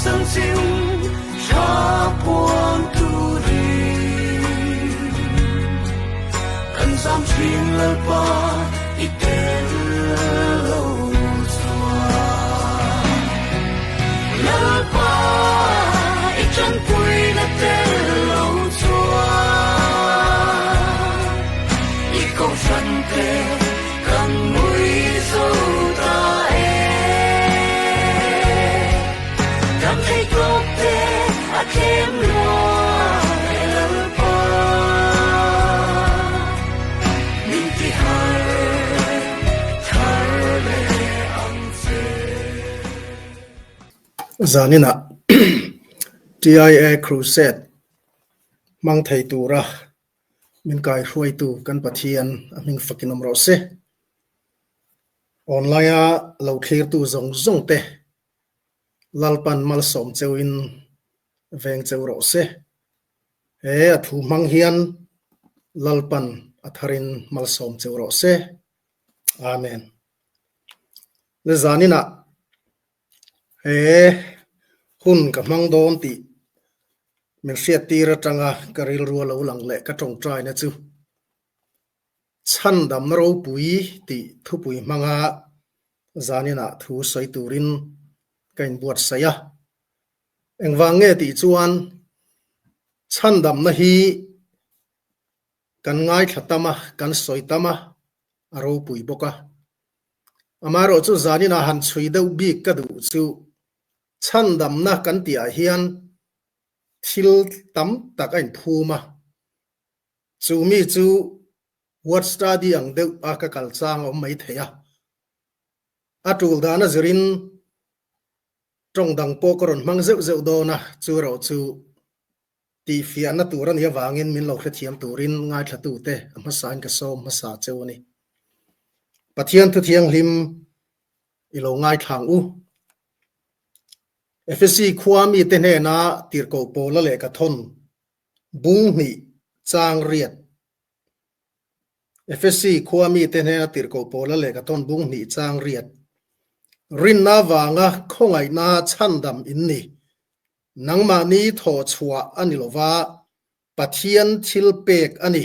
Chanchin tha puang turin kan zam thin Lalpa i tel lo chuan. Lalpa i tanpuina tel lo chuan i kohhran te kan ngui zo ta e. Kan thei tawp te a tlem lua e Lalpa min ti har thar leh ang che. Zaninah TIA Crusade hmang thei tura min kaihruaitu kan Pathian a hming fakin awm rawh se. Online-a lo thlirtu zawng zawng te Lalpan malsawm cheuhin veng cheu rawh se. He a thu hmang hian Lalpan a tharin malsawm cheu rawh se. Amen. Le zaninah he hun ka hmang dawn tih min hriattir atanga ka rilru a lo lang leh ka tawngtaina chu Chhandamna ropui tih thupui hmanga zaninah thu sawi turin ka inbuatsaih a. Engvang nge tih chuan chhandamna hi kan ngaithla tam a, kan sawi tam a, a ropui bawk a. Amaherawhchu zaninah han chhui deuh bik ka duh chu chhandamna kan tihah hian thil tam tak a inphum a. Chu mi chu word study ang deuh a ka kal chang a awm mai thei a. A tul dan a zirin tawng dang pawh ka rawn hmang zeuh zeuh dawn a, chu erawh chu tihfiahna tur a nih avangin min lo hrethiam turin ngaithlatute a hmasain ka sawm hmasa cheu a ni. Pathian thu thianghlim i lo ngaithlang u. Efesi khua mite hnena tirhkoh pawla lehkha thawn Bung hnih chang riat. Efesi khua mite hnena tirhkoh pawla lehkha thawn bung hnih chang riat. Rinna avanga khawngaihna chhandam in ni. Nangmahni thawh chhuah a ni lova, Pathian thil pek a ni.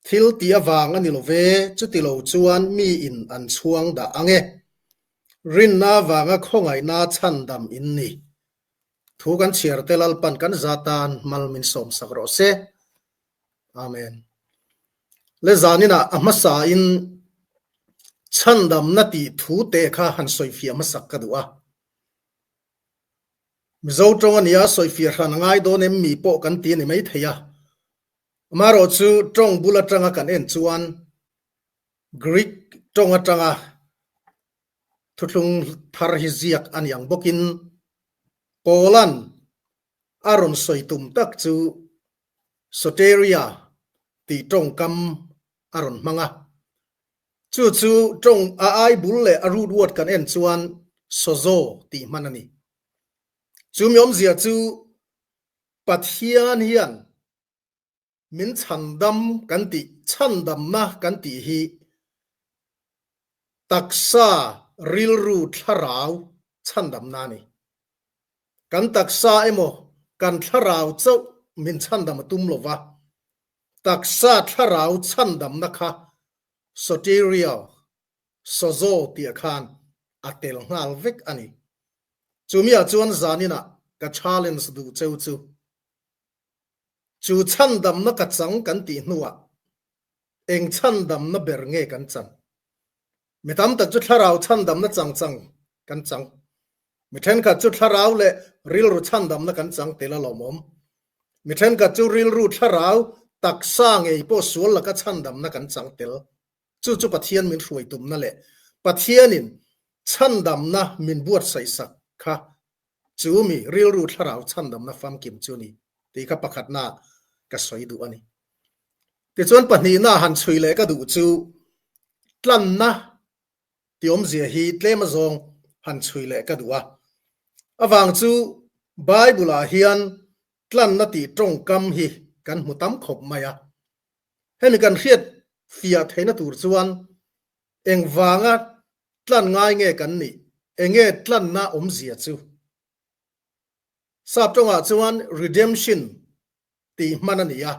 Thil tih avang a ni lo ve, chuti lo chuan miin an chhuang dah ang e. Rinna avanga khawngaihna chhandam in ni. Thu kan chhiar te Lalpan kan za tan mal min sawm sak rawh se. Amen. Le zaninah a hmasa in chhandamna tih thu te kha han sawifiah hmasak ka duh a. Mizo tawng a nia sawifiah hran a ngai dawn em mi pawh kan ti a ni mai thei a. Amaherawh chu tawng bul atanga kan en chuan Greek tawng atanga Thuthlung thar hi ziak a ni ang bawkin Paula'n a rawn sawi tum tak chu Soteria tih tawngkam a rawn hmang a. Chu chu tawng a ai bul leh a root word kan en chuan sozo tih hman a ni. Chu mi awmzia chu Pathian hian Min chhandam kan tih, chhandamna kan tih hi taksa, rilru, thlarau chhandamna a ni. Kan taksa emaw kan thlarau chauh min chhandam a tum lo va, taksa thlarau chhandamna kha soterial, sozo tih ah khan a tel nghal vek a ni. Chumiah chuan zaninah ka challenge duh cheu chu. Chu chhandamna ka chang kan tih hnuah eng chhandamna ber nge kan chan? Mi tam tak chu thlarau chhandamna chang chang kan chang. Mi thenkhat chu thlarau leh rilru chhandamna kan chang tel a lawmawm. Mi thenkhat chu rilru thlarau taksa ngei pawh sual laka chhandamna kan chang tel. Chu chu Pathian min hruai tumna leh Pathianin chhandamna min buatsaihsak kha Chu mi rilru thlarau chhandamna famkim chu ni tih kha pakhatna ka sawi duh a ni. Tichuan pahnihna han chhui leh ka duh chu tlanna tih awmzia hi tlem azawng han chhui leh ka duh a. Avang chu Bible-ah hian tlanna tih tawngkam hi kan hmu tam khawp mai a. Hemi kan hriat fiah theihna tur chuan Engvanga tlan ngai nge kan nih? Enge tlanna awmzia chu? Sap tawngah chuan redemption tih hman a ni a,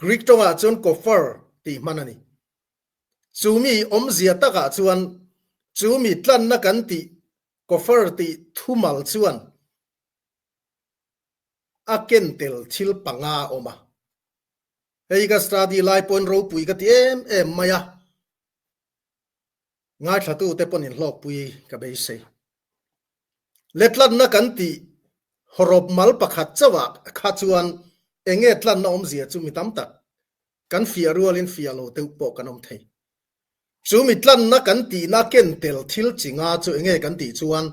Greek tawngah chuan kofer tih hman a ni. Chu mi awmzia takah chuan chu mi tlanna kan tih kofer tih thumal chuan a ken tel thil panga a awm a. Hei ka study lai pawhin ropui ka ti em em mai a, ngaithlatute pawn inhlawkpui ka beisei. Letlanna kan tih hawrawp mal pakhat chauhah kha chuan eng nge tlanna awmzia chu mi tam tak kan fiah rualin fiah lo deuh pawh kan awm thei. Chu mi tlanna kan tihna ken tel thil chi nga chu eng nge kan tih chuan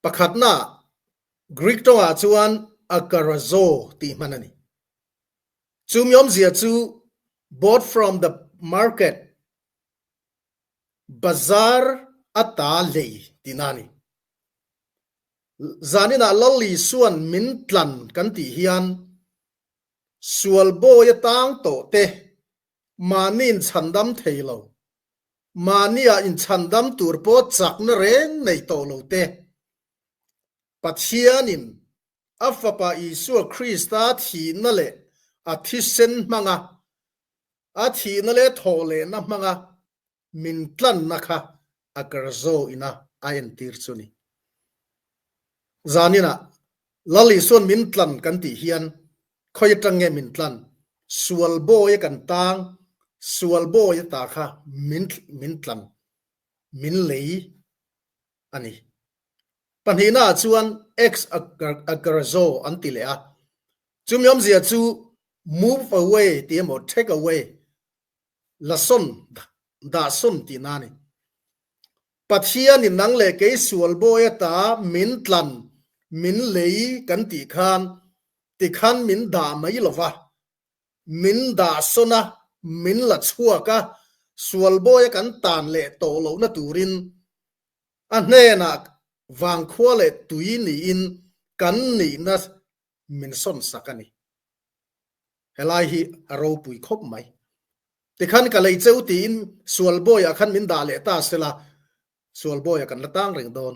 pakhatna Greek tawngah chuan agarazo tih hman a ni. Chu mi awmzia chu bought from the market, Bazar ata lei tihna a ni. Zaninah Lal Isua'n min tlan kan tih hian sual bawi atang tawh te mahni inchhandam thei lo, mahnia inchhandam tur pawh chakna reng nei tawh lo te Pathianin a Fapa Isua Krista thihna leh a thisen hmanga A thihna leh thawhlehna hmanga min tlanna kha a karzo ina a entir chu ni. Zaninah Lal Isuan min tlan kan tih hian khawi atang nge min tlan? Sual bawi a kan tang, sual bawi ata kha min min tlan, min lei a ni. Pahnihnaah chuan ex agarzo an ti leh a, chumi awmzia chu move away tih emaw take away, la sawn, dah sawn tihna a ni. Pathianin nang leh kei sual bawi ata min tlan, min lei kan tih khan tikhan min dah mai lo va, min dah sawn a, min la chhuak a, sual bawia kan tan leh tawh lohna turin A hnenah vangkhua leh tui niin kan nihna min sawn sak a ni. Helai hi a ropui khawp mai. Tikhan ka lei cheu tiin Sualbawiah khan min dah leh ta sela, Sualbawiah kan la tang reng dawn.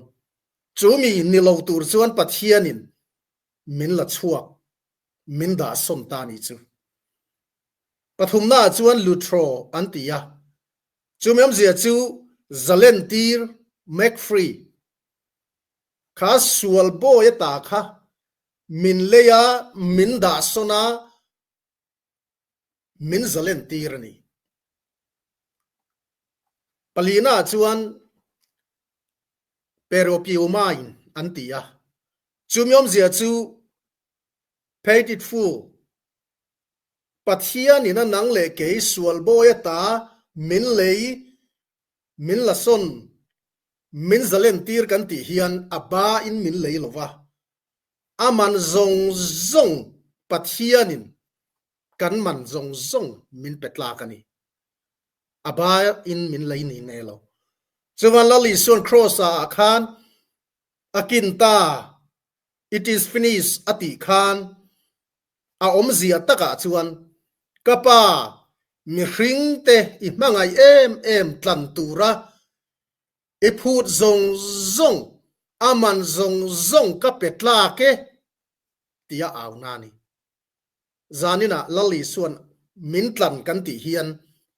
Chu mi ni lo tur chuan Pathianin min la chhuak, min dah sawn ta ni chu. Pathumnaah chuan Lutro an ti a, Chumi awmzia chu zalentir, make free, kha sual bawi ata kha min lei a, min dah sawn a, min zalentir a ni. Palina chuan Peropiumain an ti a, chumi awmzia chu paid it full, Pathianin a nang leh kei sual bawi ata min lei, min la sawn, min zalen tir kan tih hian a ba in min lei lo va. A man zawng zawng Pathianin kan man zawng zawng min pe tlak a ni. A ba in min lei ni nge lo. Chuvan Lal Isuan Kraws ah khan a kin ta, it is finished a tih khan A awmzia takah chuan ka pa mihringte i hmangaih em em tlan tura i phut zawng zawng, a man zawng zawng ka pe tlak e tia au na a ni. Zaninah Lal Isuan min tlan kan tih hian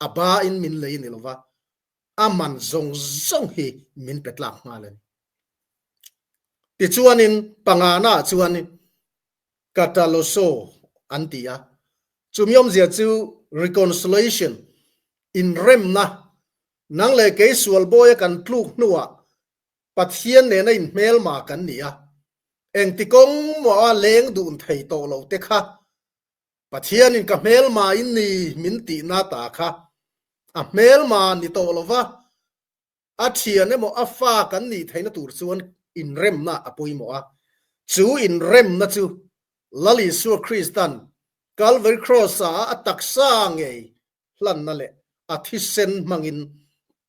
a ba in min lei ni lova, a man zawng zawng hi min pe tlak nghal a ni. Tichuanin pangana chuan Kataloso an ti a. Chumi awmzia chu reconciliation, inremna, nang leh kei sual bawia kan tluk hnuah Pathian nena inhmelma kan ni a, engti kawng maw a leng dun thei tawh lo te kha Pathianin ka hmelma in ni min tihna ta kha a hmelma ni tawh lova A thian emaw a fa kan nih theihna tur chuan inremna a pawimawh a. Chu inremna chu Lal Isua Kristan Calvary Cross-a a taksa ngei hlanna leh a thisen hmangin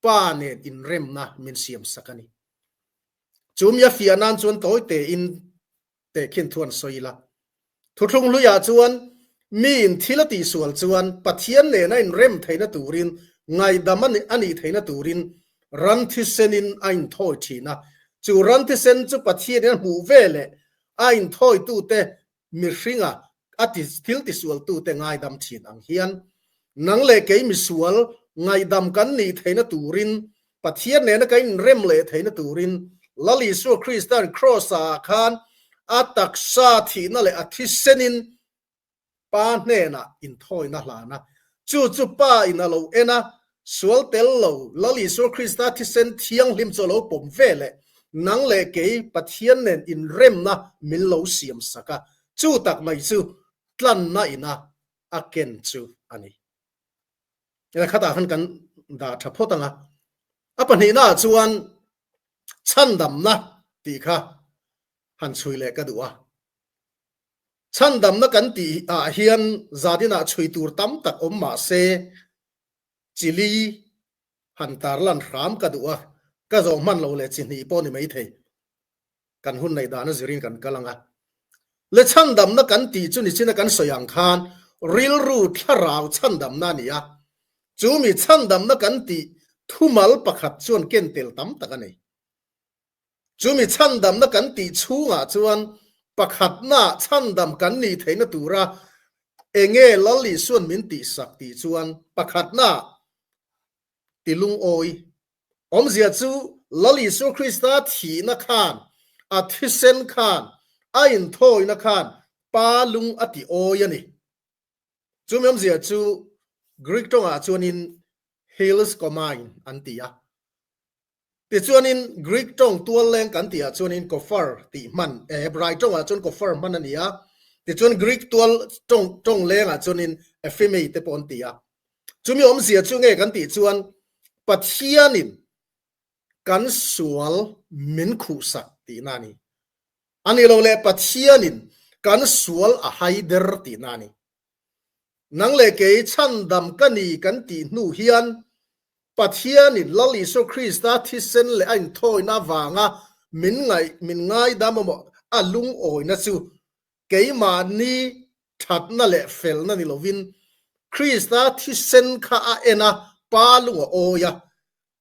Pa nen inremna min siamsak a ni. Chu mi a fiah nan chuan tawi tein Tehkhin thu an sawi ila. Thuthlung hluiah chuan miin thil a tihsual chuan Pathian nena inrem theihna turin, ngaihdam a nih theihna turin ran thisenin a inthawi thin a. Chu ran thisen chu Pathianin a hmuh ve leh a inthawitute mihringa a thil tisualtute ngaidam thin ang hian nang leh kei misual ngaihdam kan nih theihna turin Pathian nena kan inrem leh theihna turin Lal Isua Krista'n Kraws-ah khan a taksa thihna leh a thisenin Pa hnenah inthawina hlan a, chu chu Pa in a lo en a, sual tel lo Lal Isua Krista thisen thianghlim chu a lo pawm ve leh nang leh kei Pathian nen inremna min lo siam sak a, chu tak mai chu tlanna ina a ken chu a ni. Heta khatah khan kan dah tha phawt ang a, a pahnihnaah chuan chhandamna tih kha han chhui leh ka duh a. Chhandamna kan tih ah hian zadinah chhui tur tam tak awm mah se, chili han tarlan hram ka duh a, ka zawh hman lo leh chi hnih pawh ni mai thei. Kan hun neih dana zirin kan kal ang a. Le chhandamna kan tih chu nichina kan sawi ang khan rilru thlarau chhandamna a ni a, chu mi chhandamna kan tih thumal pakhat chuan ken tel tam tak a nei. Chumi chhandamna kan tih chhungah chuan pakhatna chhandam kan nih theihna tura enge Lal Isuan min tihsak tih chuan pakhatna ti lungawi. Awmzia chu Lal Isua Krista thihna khan, a thisen khan, a inthawina khan Pa lung a ti awi a ni. Chumi awmzia chu Greek tawngah chuanin Hales Comain an ti a. Tichuanin Greek tawng tualleng kan tihah chuanin kofar tih hman, Hebrai tawngah chuan kofar hman a ni a, tichuan Greek tual tawng tawng lengah chuanin ephemei te pawh an ti a. Chumi awmzia chu nge kan tih chuan Pathianin kan sual min khuhsak tihna a ni. A nih loh leh Pathianin kan sual a haider tihna a ni. Nang leh kei chhandam ka ni kan tih hnu hian Pathianin Lal Isua Krista thisen leh a inthawina avanga min ngaih min ngaidam emaw a lungawina chu keimahni thatna leh felna ni lovin Krista thisen kha a en a, Pa lung a awi a.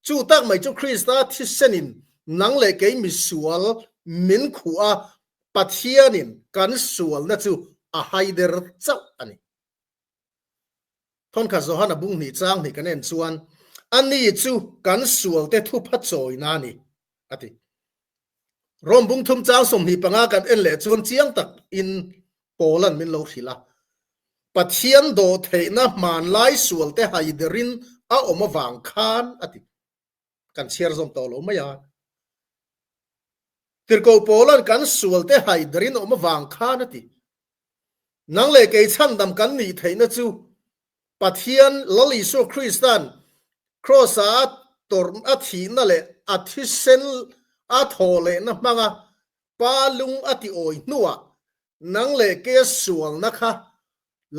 Chu tak mai chu Krista thisenin nang leh kei misual min khuh a, Pathianin kan sualna chu a haider chauh a ni. Thawnkhat Johana bung hnih chang hnih kan en chuan, Ani chu kan sualte thupha chawina a ni, a ti. Rom bung thum chang 25 kan en leh chuan chiang tak in Paula'n min lo hrilh a, Pathian dawhtheihna hmanlai sualte haiderin a awm avang khan, a ti. Kan chhiar zawm tawh lo mai a. Tirhkoh Paula'n kan sualte haiderin a awm avang khan, a ti. Nang leh kei chhandam kan nih theihna chu Pathian Lal Isua Krista'n Kraws-a a tawrh a thihna leh a thisen a thawh lehna hmanga Pa lung a ti awi hnuah nang leh keia sualna kha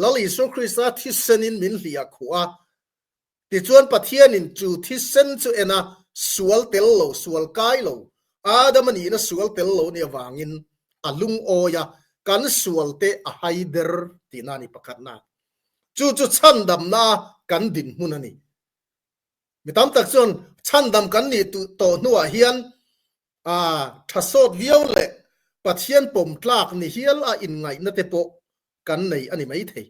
Lal Isua Krista thisenin min hliah khuh a. Tichuan Pathianin chu thisen chu en a, sual tel lo, sual kai lo, Adama nihna sual tel lo nih avangin a lungawi a, kan sualte a hai der tihna a ni pakhatna. Chu chu chhandamna kan dinhmun a ni. Mi tam tak chuan chhandam kan nih tawh hnuah hian a tha sawt viau leh Pathian pawm tlak ni hial a inngaihna te pawh kan nei a ni maithei.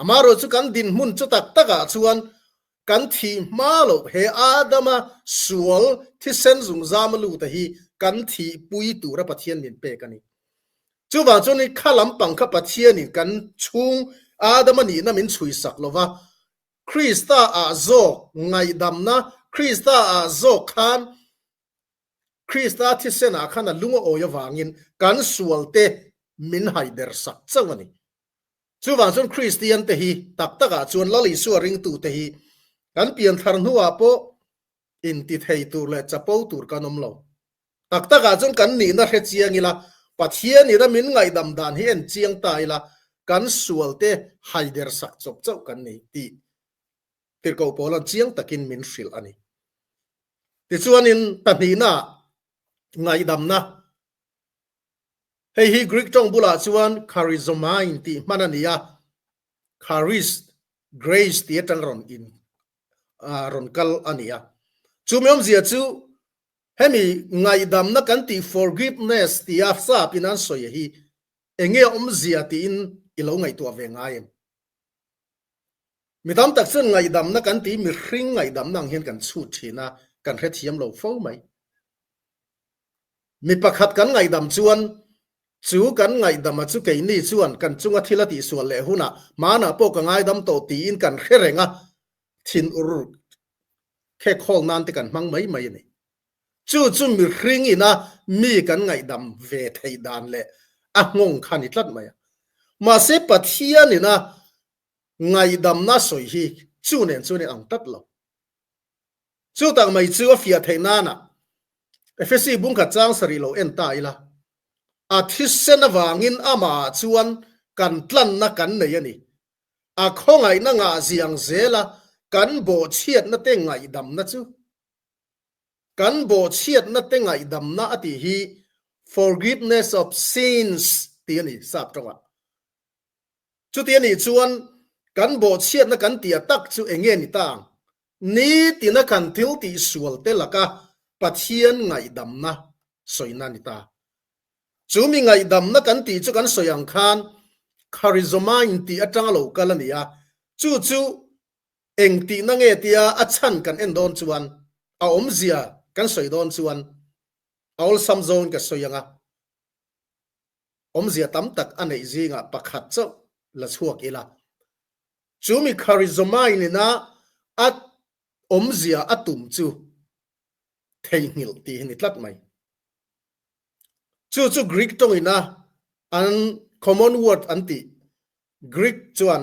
Amaherawh chu kan dinhmun chu tak takah chuan kan thih hma loh he Adama sual thisen zungzama luta hi kan thihpui tura Pathian min pek a ni. Chuvang chuan kha lampang kha Pathianin kan chhung Adama nihna min chhuisak lova, Krista ah zawk ngaihdamna, Krista ah zawk khan Krista thisen ah khan a lung a awi avangin kan sualte min haider sak chauh a ni. Chuvang chuan Kristian te hi tak tak ah chuan Lal Isua ringtu te hi kan pianthar hnuah pawh intithei tur leh chapo tur kan awm lo. Tak tak ah chuan kan nihna hre chiang ila, Pathian ina min ngaihdam dan hi en chiang ta ila, kan sual te haider sak chawp chauh kan ni tih Tirhkoh Paula'n chiang takin min hrilh a ni. Tichuanin pahnihna ah ngaihdamna, hei hi Greek tawng bulah chuan charizomai tih hman a ni a, charis, grace tih atang rawn in rawn kal a ni a. Chumi awmzia chu. Hemi ngaihdamna kan tih forgiveness tia sap in an sawi hi enge awmzia tiin i lo ngaihtuah ve ngai em? Mi tam tak chuan ngaihdamna kan tih mihring ngaihdamna ang hian kan chhut thin a, kan hrethiam lo fo mai. Mi pakhat kan ngaihdam chuan chu kan ngaihdama chu keini chuan kan chunga thil a tihsual leh hunah hmanah pawh ka ngaidam tawh tiin kan hre reng a, thinur khek hawl nan te kan hmang mai mai a ni. Chu chu mihring ina mi kan ngaihdam ve theih dan leh a nghawng kha ni tlat mai a. Mahse Pathian ina ngaihdamna sawi hi chu nen chuan in ang tlat lo. Chu tak mai chu a fiah theih nana Efesi bungkhat chang sarih lo en ta ila, a thisen avangin amah chuan kan tlanna kan nei a ni. A khawngaihna ngah ziang zela kan bawhchhiatna te ngaihdamna chu kan bawhchhiatna te ngaihdamna a tih hi forgiveness of sins tih a ni sap tawngah. Chuti a nih chuan kan bawhchhiatna kan tih a tak chu eng nge ni ta ang? Nitina kan thil tih sual te laka Pathian ngaihdamna sawina a ni ta. Chu mi ngaihdamna kan tih chu kan sawi ang khan charizomai tih atanga lo kal a ni a, chu chu eng tihna nge tia a chhan kan en dawn chuan, a awmzia kan sawi dawn chuan a awlsam zawngin ka sawi ang a. Awmzia tam tak a neih zingah pakhat chauh la chhuak ila, chu mi charizomai-in a awmzia a tum chu theihnghilh tih hi ni tlat mai. Chu chu Greek tawngin a an common word an tih, Greek chuan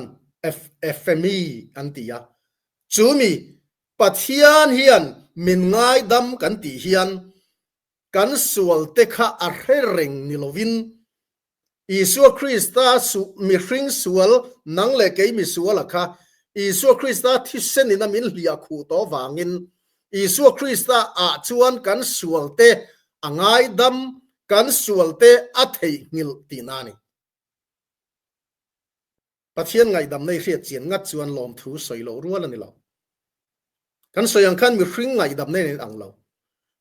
ephemi an ti a. Chu mi Pathian hian min ngaidam kan tih hian kan sualte kha a hre reng ni lovin Isua Krista su mihring sual nang leh kei misuala kha Isua Krista thisenin a min hliah khuh tawh vangin Isua Krista ah chuan kan sualte a ngaidam, kan sualte a theihnghilh tihna a ni. Pathian ngaihdamna i hriat chian ngat chuan lawmthu sawi loh rual a ni lo. Kan sawi ang khan mihring ngaihdamna in ang lo.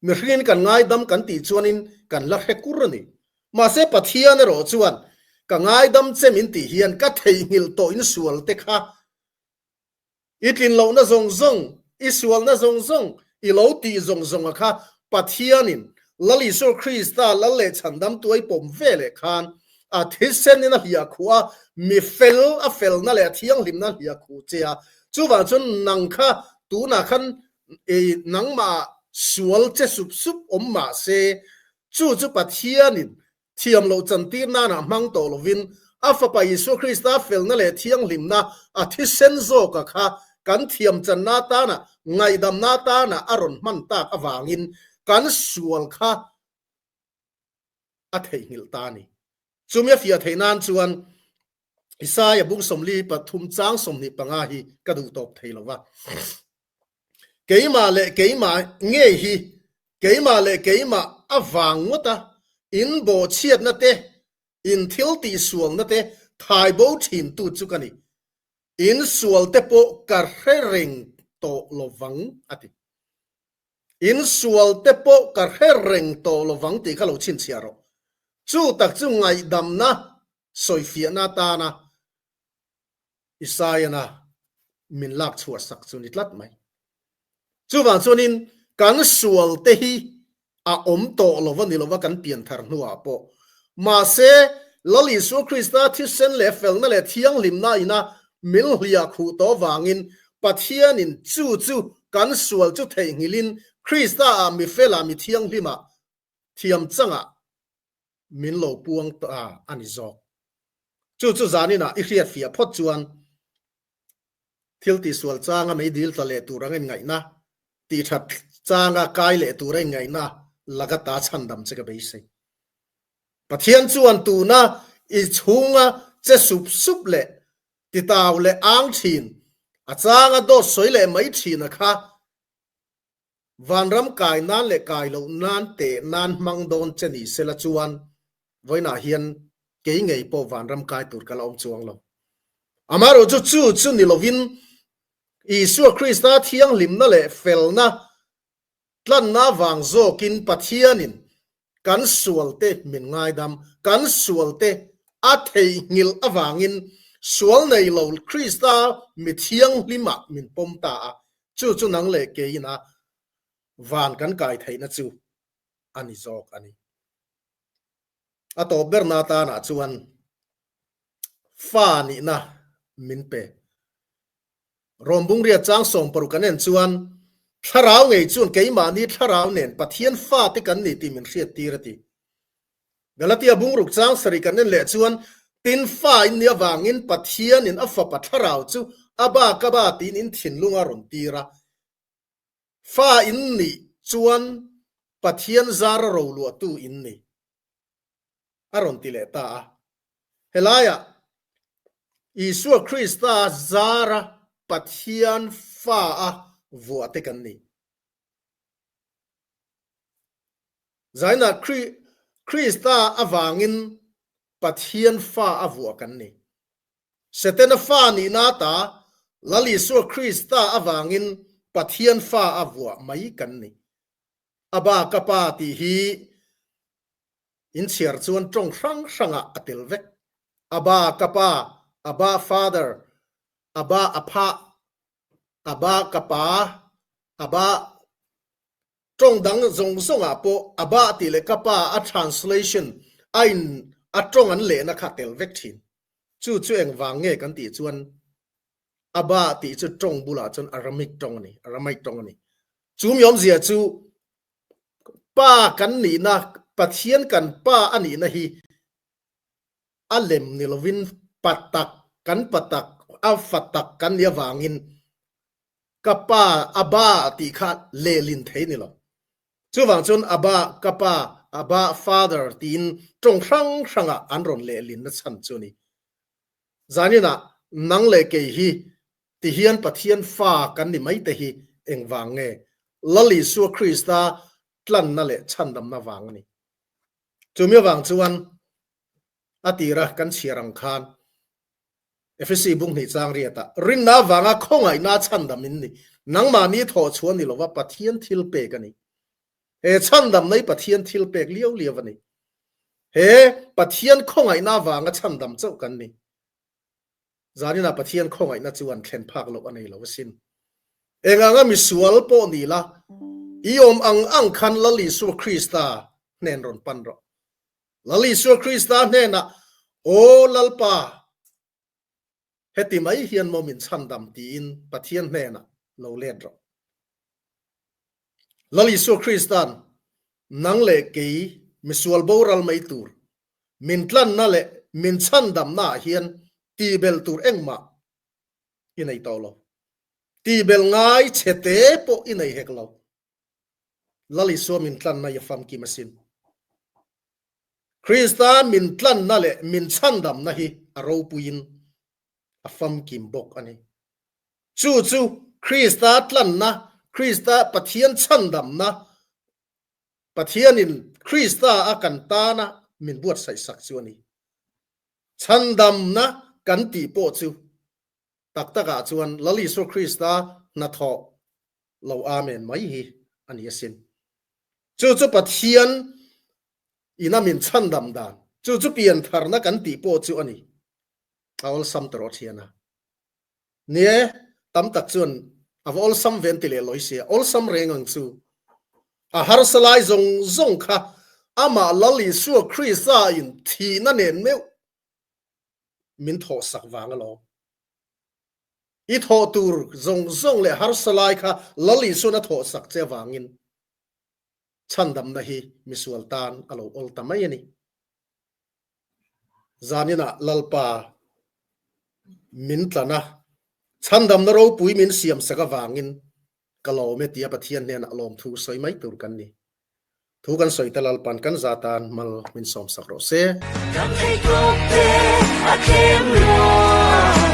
Mihringin kan ngaidam kan tih chuanin kan la hre kur a ni. Mahse Pathian erawh chuan ka ngaidam che min tih hian ka theihnghilh tawh in sual te kha I tlinlohna zawng zawng, i sualna zawng zawng, i lo tih zawng zawnga kha Pathianin Lal Isua Krista Lal leh Chhandam tuai pawm ve leh khan a thisenin a hliah khuh a, mi fel a felna leh a thianghlimna a hliah khuh che a. Chuvang chuan nang kha tunah khan i nangmah sual che sup sup awm mah se, chu chu Pathianin Thiam loh chantir nanah hmang tawh lovin a Fapa Isua Krista felna leh thianghlimna a thisen zawka kha kan thiam channa atana ngaihdamna atana a rawn hman tak avangin kan sual kha a theihnghilh ta a ni. Chumi a fiah theih nan chuan Isaia bung 43 chang 25 hi ka duh tawp thei lo va. Keimah leh keimah ngei hi keimah leh keimah a vang ngawt a, in bawhchhiatna te, in thil tihsualna te thai bo thintu chu ka ni. In sual te pawh ka hre reng tawh lo vang, a ti. In sual te pawh ka hre reng tawh lo vang tih kha lo chhinchhiah rawh. Chu tak chu ngaihdamna sawifiahna atana Isaiah-na min lak chhuah sak chu ni tlat mai. Chuvang chuanin kan sual te hi a awm tawh lo va ni lova kan pian thar hnuah pawh. Mahse, Lal Isua Krista thisen leh felna leh thianghlimna ina min hliah khuh tawh vangin Pathianin chu chu kan sual chu theihnghilhin Krista-ah mi fela mi thianghlimah thiam changah min lo puang ta a ni zawk. Chu chu zaninah i hriat fiah phawt chuan thil tihsual changa mei dil tla leh tur ang inngaihna, tihthat changa kai leh tur a inngaihna laka ta chhandam che ka beisei. Pathian chuan tuna i chhunga che sup sup leh titau leh ang thin, a changa dawt sawi leh mai thina kha Vanram kai nan leh kai loh nan teh nan hmang dawn che ni sela chuan vawiinah hian kei ngei pawh vanram kai tur ka la awm chuang lo. Amaherawh chu chu chu ni lovin Isua Krista thianghlimna leh felna, Tlanna vang zawkin Pathianin kan sualte min ngaidam, kan sualte a theihnghilh avangin sual nei lo Krista mi thianghlimah min pawm ta a, chu chu nang leh keiin a van kan kai theihna chu a ni zawk a ni. A tawp berna atanah chuan fa nihna min pe. Rom Bungria chang 60 kan en chuan thlarau ngei chuan keimahni thlarau nen Pathian fate kan ni tih min hriat tir a ti. Galatia Bungruk chang sarih kan en leh chuan tin fa in nih avangin Pathianin a fapa thlarau chu a ba ka ba tiin in thinlung a rawn tir a. Fa in nih chuan Pathian zara roluahtu in ni. A rawn ti leh ta a. Helaiah Isua Krista zara Pathian fa a vuah te kan ni. Zainah Krista avangin Pathian fa a vuah kan ni. Setana fa nihna ata Lal Isua Krista avangin Pathian fa a vuah mai kan ni. Aba ka pa tih hi Inchhiar chuan tawng hrang hrangah a tel vek. Abba ka pa, Abba father, Abba a phah, Abba ka pa, Abba tawng dang zawng zawngah pawh Abba tih leh ka pa a translation a in a tawng an lehna kha a tel vek thin. Chu chu engvang nge kan tih chuan Abba tih chu tawng bulah chuan Aramaic tawng a ni, Aramaic tawng a ni. Chu mi awmzia chu Pa kan nihna, Pathian kan Pa a nihna hi a lem ni lovin pa tak, kan pa tak, a fa tak kan nih avangin ka pa, Abba tih kha lehlin thei ni lo. Chuvang chuan Abba, ka pa, Abba, Father tiin tawng hrang hrangah an rawn lehlin na chhan chu a ni. Zaninah nang leh kei hi Tihian Pathian fa kan ni mai te hi engvang nge? Lal Isua Krista tlanna leh chhandamna vang a ni. Chumi avang chuan a tira kan chhiar ang khan Efesi bung hnih chang riatah rinna avanga khawngaihna chhandam in ni. Nangmahni thawh chhuah ni lova Pathian thil pek a ni. He chhandamna hi Pathian thil pek liau liau a ni. He Pathian khawngaihna avanga chhandam chauh kan ni. Zaninah Pathian khawngaihna chuan thlen phak loh a nei lo asin. Eng anga misual pawh ni la, i awm ang ang khan Lal Isua Krista hnen rawn pan rawh. Lal Isua Krista hnenah, Aw Lalpa, heti mai hian maw min chhandam tiin Pathian hnenah lo let rawh. Lal Isua Krista'n nang leh kei misual boral mai tur min tlanna leh min chhandamna ah hian tihbelh tur engmah i nei tawh lo. Tihbelh ngai chhe te pawh i nei hek lo. Lal Isua min tlanna i famkim asin. Krista min tlanna leh min chhandamna hi a ropuiin a famkim bawk a ni. Chu chu Krista tlanna, Krista Pathian chhandamna, Pathianin Krista a kan tana min buatsaih sak chu a ni. Chhandamna kan tih pawh chu tak takah chuan Lal Isua Krista hnathawh lo Amen mai hi a ni asin. Chu chu Pathian ina min chhandam dan, chu chu piantharna kan tih pawh chu a ni. A awlsam ta rawh thian a. Ni e, tam tak chuan a va awlsam ve an ti leh lawi sia, awlsam reng ang chu. A harsa lai zawng zawng kha amah Lal Isua Krista in thihna nen meuh min thawh sak vang alawm. I thawh tur zawng zawng leh harsa lai kha Lal Isuan a thawh sak che avangin chhandamna hi misual tan a lo awl ta mai a ni. Zaninah Lalpa min tlan a, chhandamna ropui min siam sak avangin ka lawm e tia Pathian hnenah lawmthu sawi mai tur kan ni. Thu kan sawi te Lalpan kan za tan mal min sawmsak rawh se. Kan thei tawp te a tlem lo.